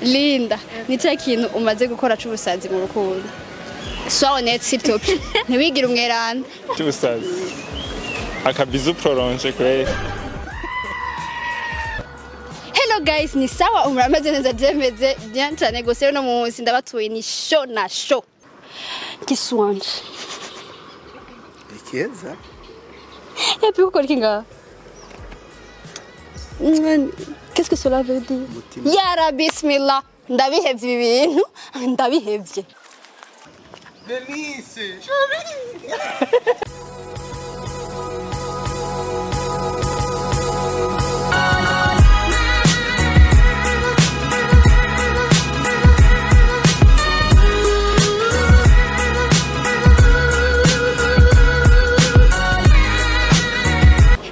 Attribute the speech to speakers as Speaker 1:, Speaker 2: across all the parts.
Speaker 1: Linda, ni cya kintu umaze gukora c'ubusazi mu rukundo. Sois honnête s'il te plaît. Ntiwigire umweranda.
Speaker 2: Cy'ubusazi. Akabizu prolonge kweli.
Speaker 1: Hello guys, ni sawa umuramaze neza jemeze bien cyane gose no munsi ndabatuye ni show na show. Kiswanje.
Speaker 3: Ikeza.
Speaker 1: Et puis ukora iki ngaha? Qu'est-ce que cela veut dire? Ya Rabbi bismillah. Ndabihevye ibi bintu, ndabihevye.
Speaker 3: Denise, chérie.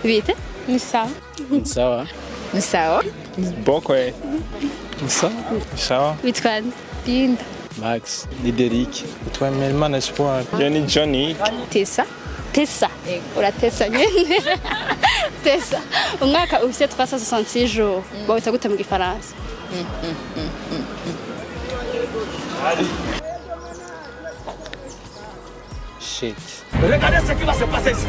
Speaker 1: Bite?
Speaker 4: Ni sawa.
Speaker 5: Ni sawa.
Speaker 4: Ni sawa.
Speaker 2: Bon kweli. Ni sawa. Sawa.
Speaker 1: Witwa nde?
Speaker 4: Linda.
Speaker 5: Max.
Speaker 2: Ni Derek. Witwa Melman Espoir. Je ni Johnny.
Speaker 4: Tessa.
Speaker 1: Tessa. Uratesa nyene. Tessa. Umwaka ufite 366 jours. Bawita gute mu gifaransa?
Speaker 5: Shit.
Speaker 6: Regardez ce qui va se passer ici.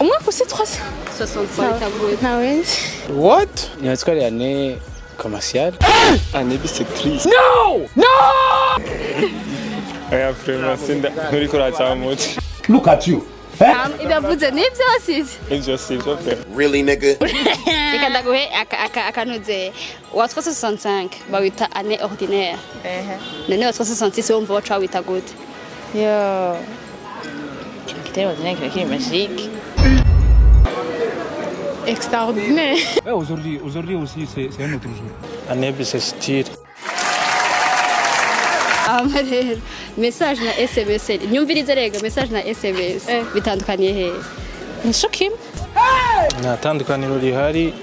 Speaker 4: Umwaka ufite 366. Nawe.
Speaker 2: What?
Speaker 5: Nibatwa ari année commerciale.
Speaker 2: Année bisectrice.
Speaker 6: No! No!
Speaker 2: Oya vraiment sinda nturiko urazamuka.
Speaker 6: Look at you.
Speaker 1: Ibyavuze ni byose.
Speaker 2: Ivyo sivyo pe.
Speaker 3: Really nigga?
Speaker 1: Reka ndaguhe akanuze. Wa 365 bawita année ordinaire. None wa 366 wumva waca wita gute?
Speaker 4: Yo. Ikintu kitari ordinaire kiba kiri magique. Extraordinaire.
Speaker 7: Ouais, aujourd'hui aussi, c'est un autre jour.
Speaker 2: Année bisextile.
Speaker 1: Rero message na SMS nyumvirize rega message na SMS bitandukaniye he?
Speaker 4: Ni kimwe.
Speaker 7: Nta tandukaniro rihari.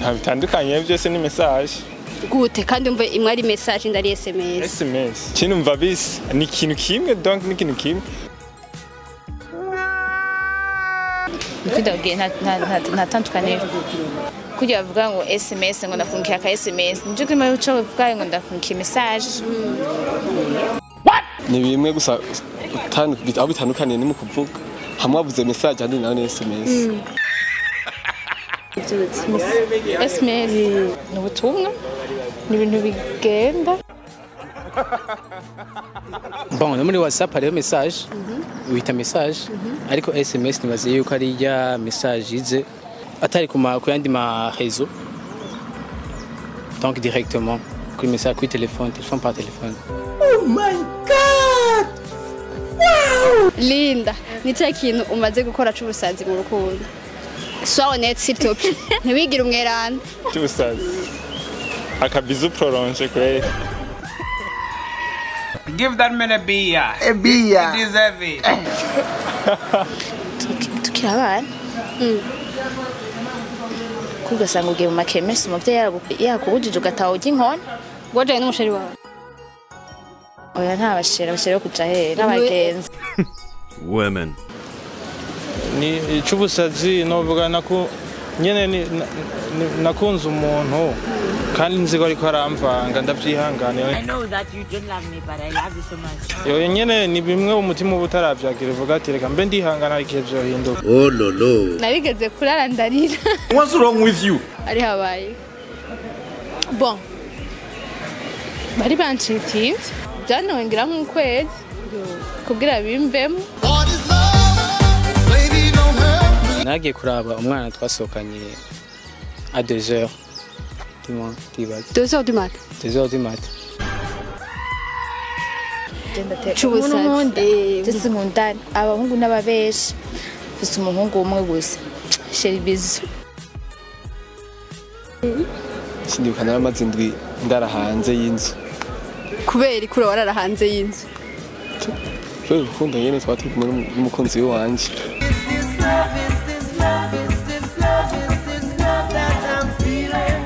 Speaker 2: Nta bitandukanye byose ni message.
Speaker 1: Gute kandi umve imwe ari message indi ari SMS.
Speaker 2: SMS. Kintu mva bisi ni ikintu kimwe donc ni ikintu kimwe.
Speaker 4: Ndabwiye nta tandukaniro. Kugira bavuga ngo SMS ngo ndakunkiye aka SMS nje kuri mayo uco bavuga ngo ndakunkiye message.
Speaker 8: Ni bimwe gusa aho bitandukaniye ni mu kuvuga hamwe avuze message ahandi nayo ni SMS.
Speaker 4: SMS ni ubutumwa ni ibintu bigenda.
Speaker 5: Bon, no muri WhatsApp hariho message, wita message, ariko SMS nibaze yuko ari ya message ize atari kuma ku yandi ma réseau. Donc directement kuri message kuri téléphone, téléphone par téléphone.
Speaker 3: Oh my god. Wow!
Speaker 1: Linda, ni cya kintu umaze gukora c'ubusazi mu rukundo. Sois honnête s'il te plaît. Ntiwigire umweranda.
Speaker 2: Cy'ubusazi. Akabizu prolonge kweli.
Speaker 6: Give that man a beer.
Speaker 3: A beer.
Speaker 6: He deserve it.
Speaker 4: Tukiri abana. Kugasanga ugiye mu makemesi umuvyeyi yakubujije ugataha urya inkoni.
Speaker 1: Wajanye n'umusheri wawe?
Speaker 4: Oya nta bashera, abashera bo kuja hehe n'abagenzi.
Speaker 9: Women.
Speaker 7: Ni icubusazi novuga nako nyene nakunze umuntu kandi nzi ko ariko aramvanga ndavyihanganira.
Speaker 10: I know that you don't love me but I love you so much.
Speaker 7: Yo nyene ni bimwe umutima uba utaravyagira uvuga ati reka mbe ndihangana igihe vyohinduka.
Speaker 3: Oh lolo.
Speaker 4: Narigeze kurara ndarira.
Speaker 6: What's wrong with you?
Speaker 1: Ari habaye.
Speaker 4: Bon. Bari bancitiye byanongera nk'ukwezi kugira bimvemo.
Speaker 5: Nagiye kuraba umwana twasohokanye à 2h du matin.
Speaker 1: 2h du matin.
Speaker 5: 2h du matin.
Speaker 4: Cy'ubusazi. Jese nkundana abahungu n'ababeshi. Mfise umuhungu umwe gusa. Chéri bisous.
Speaker 8: Sindibuka naramaze indwi ndara hanze y'inzu.
Speaker 1: Kubera ikura warara hanze y'inzu?
Speaker 8: Kubera urukundo nyene twari turi kumwe n'umukunzi wanje.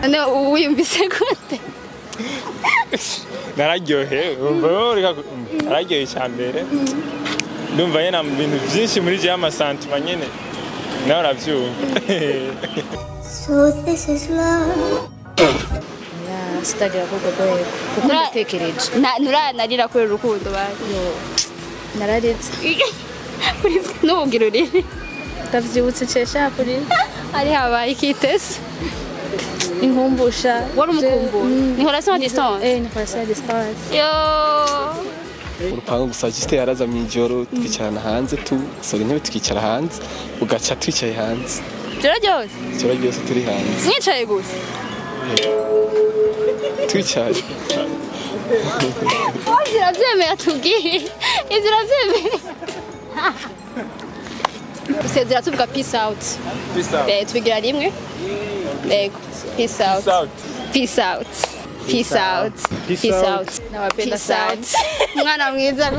Speaker 1: None wiyumvise gute?
Speaker 2: Nararyohewe, nararyohewe icya mbere. Ndumva nyene ibintu byinshi muri je y'amasantima nyene. Nawe uravyumva.
Speaker 11: So this is love.
Speaker 4: Sitagira ko rwego kuko ndatekereje.
Speaker 1: Nturanarira kubera urukundo bari.
Speaker 4: Nararitse.
Speaker 1: N'ubugira urire.
Speaker 4: Ndavyibutse cesha kuri.
Speaker 1: Ari habaye ikitese.
Speaker 4: Inkumbusha.
Speaker 1: Wari umukumbura. Ni relation à distance.
Speaker 4: Ni relation à distance.
Speaker 1: Yo.
Speaker 8: Urupangu gusa juste yaraza mw'ijoro twicarana hanze tu sora intebe tukicara hanze ugaca twicaye hanze.
Speaker 1: Ijoro ryose.
Speaker 8: Ijoro ryose turi hanze.
Speaker 1: Mwicaye gusa.
Speaker 8: Twicaye.
Speaker 1: Ivyo uravyemeye atubwiye. Ivyo uravyemeye. Usezera tuvuga peace out.
Speaker 2: Peace out.
Speaker 1: Tubigira rimwe. Yego. Peace out.
Speaker 2: Peace out.
Speaker 1: Peace out. Peace out.
Speaker 2: Peace
Speaker 1: Peace
Speaker 2: out.
Speaker 1: out.
Speaker 4: Nawapenda
Speaker 1: Peace out. Mwana mwiza.